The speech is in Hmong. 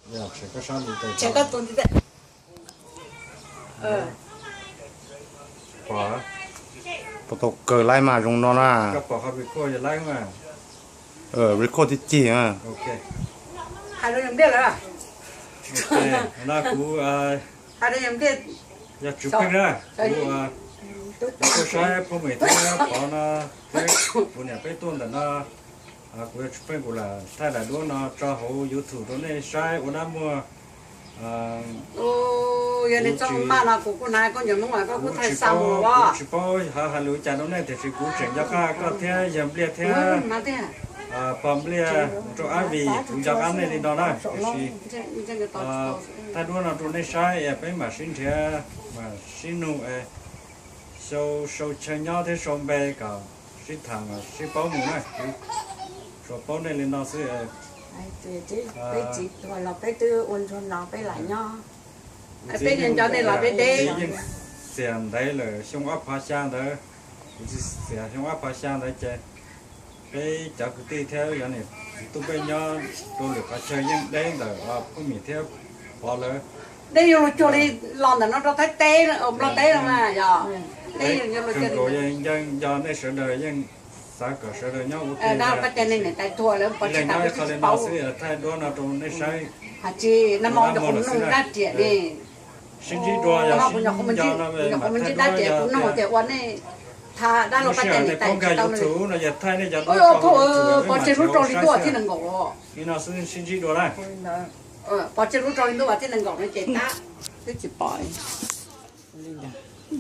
Tshem koj tus ntiv taw. Pom, pom tau kawg laib mas zoo no na. Koj pom qhov record yog laib mas. Record tib cig. Hais rau yawg Npliaj lawm. Ok, no kuv yog Tswv Pheej na, kuv tuaj saib Phoj Mim thiab Pov no, thiab kuv niam peb tuaj ntawm no. Kuv yog Tswv Pheej, kuv lam thaij daim duab no tso hauv YouTube rau nej saib ua dab muag. Yog nej txoj maj no kuv kuj hnav koj ncaws Hmoob, koj kuj thaij xa mus. Kuv tsis paub hais lus cas rau nej tiam sis kuv tseem nco qab koj thiab yawg Npliaj thiab pog Npliaj rau Ab Vim, kuv nco qab nej li no na. Tiam sis thaij duab no rau nej saib es peb mam sib nrhiav, mam sib nug es sau, sau chaw nyob thiab sau npe kom sib tham mas sib paub mus na. Kuv tsuas paub nej li no xwb. Peb txiv tuag los peb twb ua ntsuag no peb lam nyob. Peb nco nco nej los peb deb. Kuv txiv yeej xiam ntev lawm xyoo ob phav xya ntawd. Kuv txiv xiam xyoo ob phav xya ntawd ces peb cov kwv tij thiab yog niam txiv tub peb nyob rau lwm qhov chaw yeej deb ntawm Phoj Mim thiab Pov lawv. Deb yuav luag cuag li los ntawm no rau Thaib teb, Nplog teb no mas yog. Deb yuav luag cuag li. Nco nej sawv daws yeej xav kom sawv daws nyob ua ke. Koj cov niam tais tuag lawv pov tseg tas kuv tsis paub. Thaij duab no rau nej saib. Hais tsis nag hmo kuv nyuam qhuav nug dab riam ne. Sib ntsib dua yog sib nco no, kuv nyuam qhuav ntsib dab riam kuv nug tias ua nej thaij dab laug Paj Cai niam tais tsis tau no. Pov tseg lub rau li ntuj vas thib nees nkaum. Li no xwb sib ntsib dua na. Pov tseg lub rau li ntuj vas thib nees nkaum no ces tab twb tsis pom li.